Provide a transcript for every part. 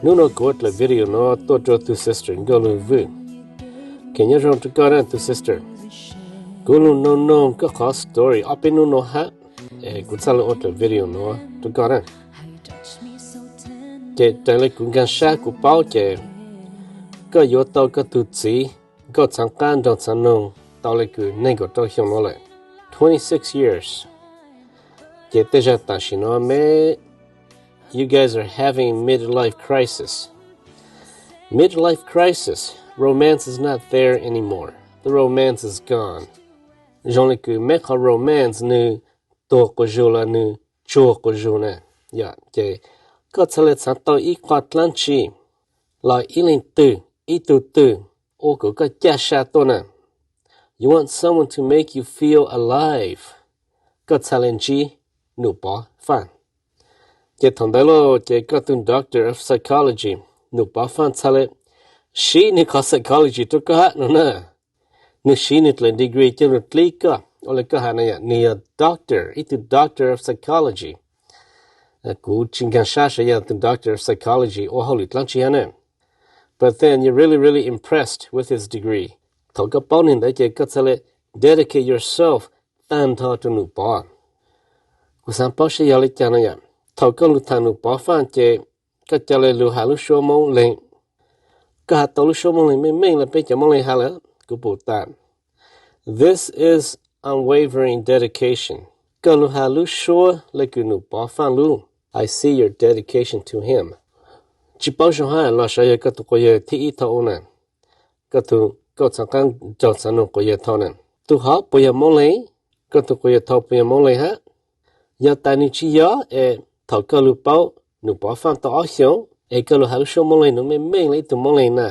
Hnub no kuv ua dlaim video no tuaj rau tus sister Nkauj Lug Vwj. Ces nyob zoo rau koj na tus sister. Kuv lug noog noog koj qhov story ob peb hnub no hab, es kuv txhaj le ua dlaim video no rau koj na. Ces raws le kuv nkaag sab kuv paub ces koj yuav tau koj tug txiv nkauj txhaav qaab nraug txhaav noog tau le kws neeg nkaum rau xyoo no lawm, twenty six years. Ces tej zag tam sim no meb, you guys are having midlife crisis. Midlife crisis, romance is not there anymore. The romance is gone. Zoo le kws meb qhov romance nwg tuag quas zug los nwg tsuag quas zug na. Yog ces koj txhaj le txhaav tau ib qho dlaab tsi los ib leeg twg, ib tug twg ua kom koj caj sa tuaj na. You want someone to make you feel alive. Koj txhaj le ntsib Num Pov Faaj. Ces thaum ntawd lauj ces koj tug doctor of psychology, Num Pov Faaj txhaj le sib nwg qhov psychology rau koj hab no na. Nwg sib nwg dlaim degree coj lug dlib koj, ua le koj has na yom, nwg yog doctor, ib tug doctor of psychology. Kuv tsi nkaag sab sav yog tug doctor of psychology ua hauj lwm dlaab tsi hab na. But then you're really, really impressed with his degree. Thaum koj paub nwg ntawd ces koj txhaj le dedicate yourself taag nrho rau Num Pov. Kuv xaav paub saib yog le caag no yom. Thaum koj lug thaam Num Pov Faaj ces koj ca le lug has lub suab Moob Leeg. Koj has tau lub suab Moob Leeg meej meej le peb cov Moob Leeg has lawm, kuv pum tas. This is unwavering dedication. Koj lug has lub suab le kws Num Pov Faaj lub. I see your dedication to him. Tsi paub zoo hab los sav yog koj tug quas yawg thib ib tho ua na. Koj tug nkauj txhaav qaab nraug txhaav noog quas yawg tho na. Tug hov puas yog Moob Leeg? Koj tug quas yawg tho puas yog Moob Leeg hab? Yog tas nwg tsi yog es thaum koj lug paub Num Pov Faaj tau ob xyoos es koj lug has lub suab Moob Leeg nuav meej meej le ib tug Moob Leeg na.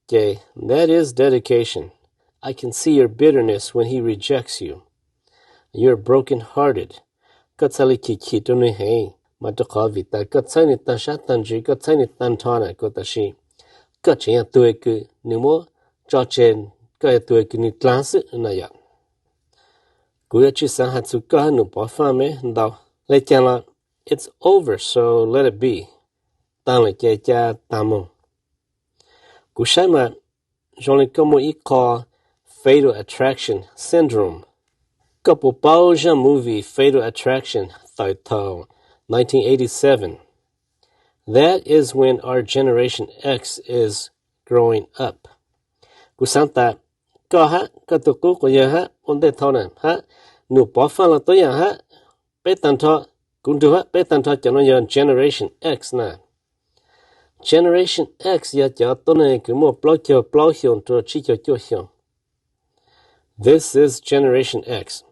Ces that is dedication. I can see your bitterness when he rejects you. You're broken hearted. Koj txhaj le chim chim rau nwg heev mas rau qhov vim tas koj txhawb nwg taag sab taag ntsws, koj txhawb nwg taag nrho na, kuas tam sim koj tseem yog tug kws nwg muab tso tseg, koj yog tug kws nwg dlaag xwb na yom. Kuv yuav tsi xaav has txug koj hab Num Pov Faaj meb ntau le caag los, it's over, so let it be. Taag lawm ces ca taag moog. Kuv saib mas zoo le koj muaj ib qho fatal attraction syndrome. Koj puas paub zaaj movie Fatal Attraction tawm thaum nineteen eighty-seven? That is when our generation X is growing up. Kuv xaav tas koj hab koj tug qub quas yawg hab ua ntej thaud na hab Num Pov Faaj los tuab yaam hab, peb taag nrho, kuv nrug hab peb taag nrho cov nuav yog generation X na. Generation X yog cov tuab neeg kws muaj plaub caug plaub xyoos rua tsib caug cuaj xyoos. This is generation X.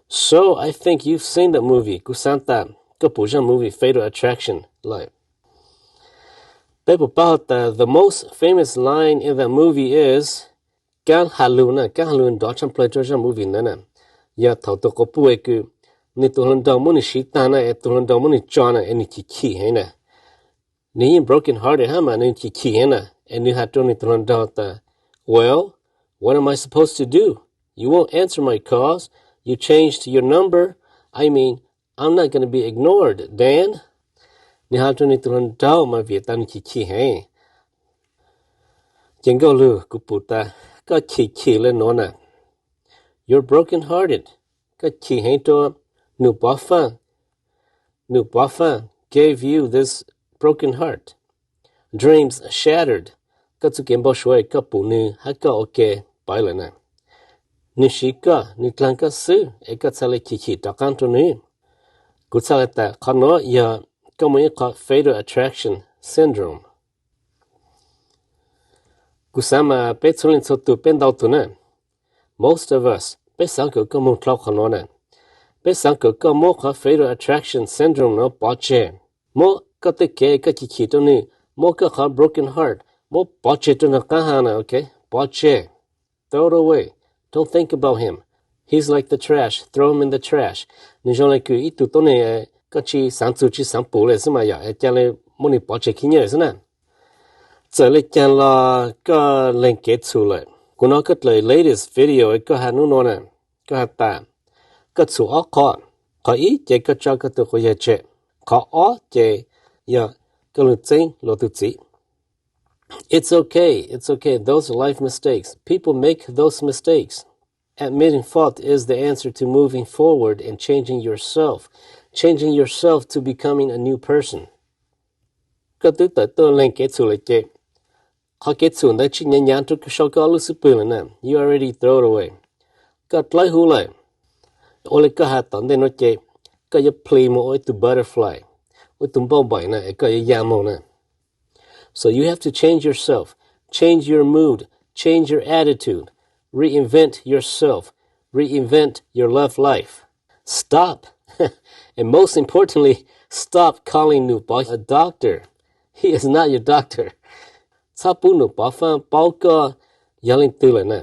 So I think you've seen the movie. Kuv xaav tas koj pum zaaj movie Fatal Attraction lawm. Peb puas paub tas the most famous line in that movie is, kaab has lug na, kaab has lug nrov tshaaj plawg rua zaaj movie ntawd na, yog thaum tug quas puj kws nwg tug hluas nraug muab nwg siv taag na es tug hluas nraug muab nwg tso na es nwg chim chim heev na. Nwg yeej broken hearted hab mas nwg chim chim heev na, es nwg has rua nwg tug hluas nraug tas, well, what am I supposed to do? You won't answer my calls. You changed your number. I mean, I'm not gonna be ignored, Dan. Nwg has rua nwg tug hluas nraug mas vim tas nwg chim chim heev. Ces Nkauj Lug, kuv pum tas koj chim chim le nuav na. You're broken hearted. Koj chim heev rua Num Pov Faaj. Num Pov Faaj gave you this broken heart. Dreams shattered. Koj txuj kev npau suav koj pum nwg hab koj ua ke pawv lawm na. Nwg siv koj, nwg dlaag koj xwb es koj txhaj le chim chim rov qaab rua nwg. Kuv txhaj le tas qhov nuav yog koj muaj ib qho fatal attraction syndrome. Kuv xaav mas peb txhua leej txhua tug, peb ntau tug na, most of us, peb xaav kom koj moog dlhau qhov nuav na. Peb xaav kom koj muab qhov fatal attraction syndrome nuav pov tseg. Muab koj tej kev koj chim chim rua nwg, muab koj qhov broken heart muab pov tseg rua nraag qaab ha na, ok? Pov tseg. Throw it away. Don't think about him. He's like the trash. Throw him in the trash. Nwg zoo le kws ib tug tuab neeg koj tsi xaav txug tsi xaav pum le xwb mas yog, ca le muab nwg pov tseg khib nyiab xwb na. Txawm le caag los koj lees kev txhum lawm. Kuv nov koj dlaim latest video koj has nub nua na, koj has tas koj txhum ob qho. Qhov ib ces koj tso koj tug quas yawg tseg. Qhov ob ces yog Koj lug txeeb luag tug txiv. It's okay, it's okay. Those are life mistakes. People make those mistakes. Admitting fault is the answer to moving forward and changing yourself. Changing yourself to becoming a new person. Koj twb tawm tuaj lees kev txhum lawm ces qhov kev txhum ntawd tsis nyav nyav rau sau koj lub xub pwg lawm na. You already throw it away. Koj dlawb huv lawm. Ua li koj has tom ntej nuav ces koj yuav plij mus ua ib tug butterfly, ua ib tug npauj npaim na, es koj yuav ya moog na. So you have to change yourself, change your mood, change your attitude, reinvent yourself, reinvent your love life. Stop, and most importantly, stop calling Num Pov a doctor. He is not your doctor. Txhob pub Num Pov Faj paub koj yog leej twg lawm na.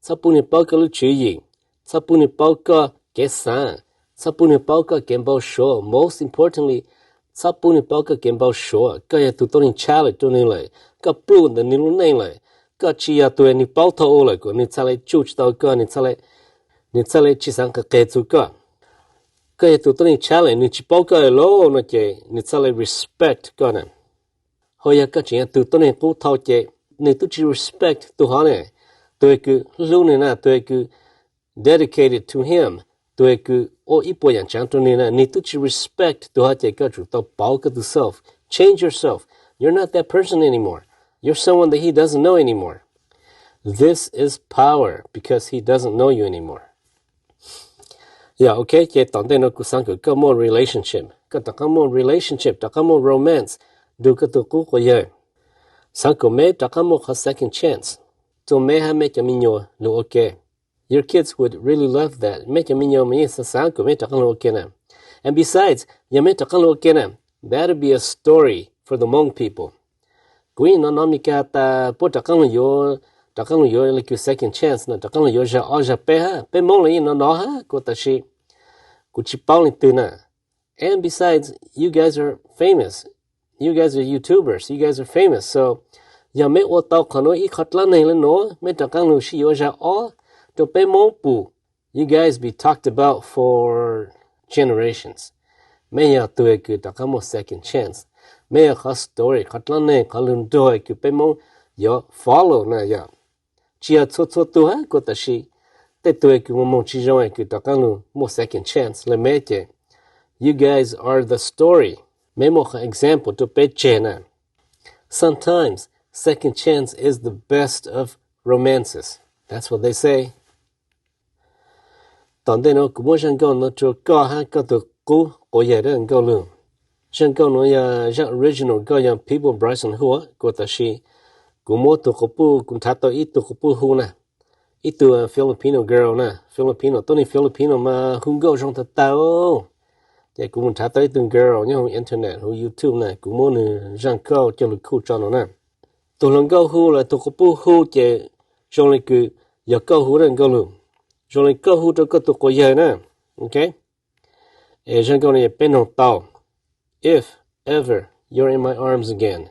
Txhob pub nwg paub koj lub tswv yim, txhob pub nwg paub koj kev xaav, txhob pub nwg paub koj kev npau suav. Most importantly, txhob pub nwg paub koj kev npau suav. Koj yog tug tuab neeg tshab lawm rua nwg lawm, koj pluj ntawm nwg lub neej lawm. Koj tsis yog tug nwg paub thaum ub lawm kuas nwg txhaj le tsuj tsis tau koj, nwg txhaj le tsis xaav qev txug koj. Koj yog tug tuab neeg tshab lawm, nwg tsis paub koj lawm no ces nwg txhaj le respect koj na. Ho yog koj tseem yog tug tuab neeg qub thaum ces nwg tub tsis respect tug hov ne. Tug kws hlub nwg na, tug kws dedicated to him, tug kws ua ib puas yaam tsaav rua nwg na, nwg tub tsis respect tug hov ces koj tsum tau pauv koj tug self. Change yourself. You're not that person anymore. You're someone that he doesn't know anymore. This is power because he doesn't know you anymore. Yog, ok, ces tom ntej nuav kuv xaav kuas koj muaj relationship, koj rov qaab muaj relationship, rov qaab muaj romance nrug koj tug qub quas yawg. Xaav kuas meb rov qaab muaj qhov second chance, rua meb hab meb cov me nyuam lug ua ke. Your kids would really love that. Meb cov me nyuam mas yeej xaav xaav kuas meb rov qaab lug ua ke na. And besides, yog meb rov qaab lug ua ke na, that'll be a story for the Hmong people. Kuv yeej nov nov Meskas tas puab rov qaab lug yuav, rov qaab lug yuav le kws second chance na, rov qaab lug yuav zag ob zag peb hab. Peb Moob los yeej nov nov hab kuas, tab sis kuv tsis paub leej twg na. And besides, you guys are famous. You guys are YouTubers. You guys are famous. So yog meb ua tau qhov nuav ib qhov dlaab neeg le nuav, meb rov qaab lug sib yuav zag ob rua peb Moob pum, you guys be talked about for generations. Meb yog tug kws rov qaab muaj second chance. Meb yog qhov story, qhov dlaab neeg, qhov lug nruag kws peb Moob yuav follow na yog. Tsis yog txhua txhua tug hab kuas, tab sis tej tug kws moog moog tsis zoo kws rov qaab lug muaj second chance le meb ces, you guys are the story. Meb muaj qhov example rua peb tseg na. Sometimes second chance is the best of romances. That's what they say. Tom ntej nuav kuv muab zaj nkauj nuav rua koj hab koj tug qub quas yawg dlawb nkauj lug. Zaj nkauj nuav yog zaj original nkauj yog People Bryson hu kuas, tab sis kuv muab tug quas puj, kuv nrhav tau ib tug quas puj hu na, ib tug Filipino girl na, Filipino, tuab neeg Filipino mas hu nkauj zoo tag tag. Ces kuv mus nrhav tau ib tug girl nyob huv internet, huv YouTube na, kuv muab nwg zaj nkauj coj lug khuj tso nuav na. Tug hluas nkauj hu los tug quas puj hu ces zoo le kws yog koj hu dlawb nkauj lug, zoo le koj hu rua koj tug quas yawg na. Ok, es zaj nkauj nuav peb noog tau: If ever you're in my arms again,